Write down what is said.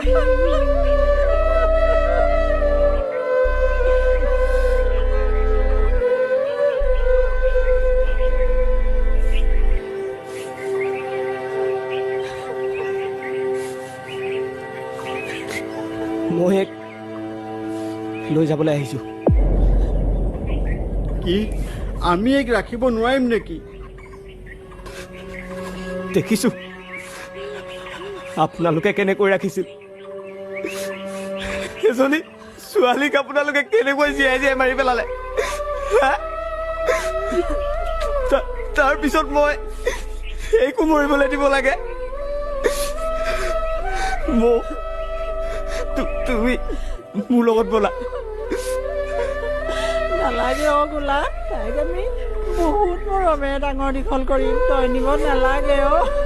মই এক লৈ যাবলৈ আহিছোঁ। কি, আমি এইক ৰাখিব নোৱাৰিম নেকি? দেখিছোঁ আপোনালোকে কেনেকৈ ৰাখিছিল। এজনী ছোৱালীক আপোনালোকে কেনেকৈ জীয়াই জীয়াই মাৰি পেলালে। তাৰপিছত মই এইকো মৰিবলৈ দিব লাগে। মোক তুমি মোৰ লগত ব'লা। নালাগে অ গোলাপ, তাইক আমি বহুত মৰমেৰে ডাঙৰ দীঘল কৰিম, তই নিব নালাগে অ।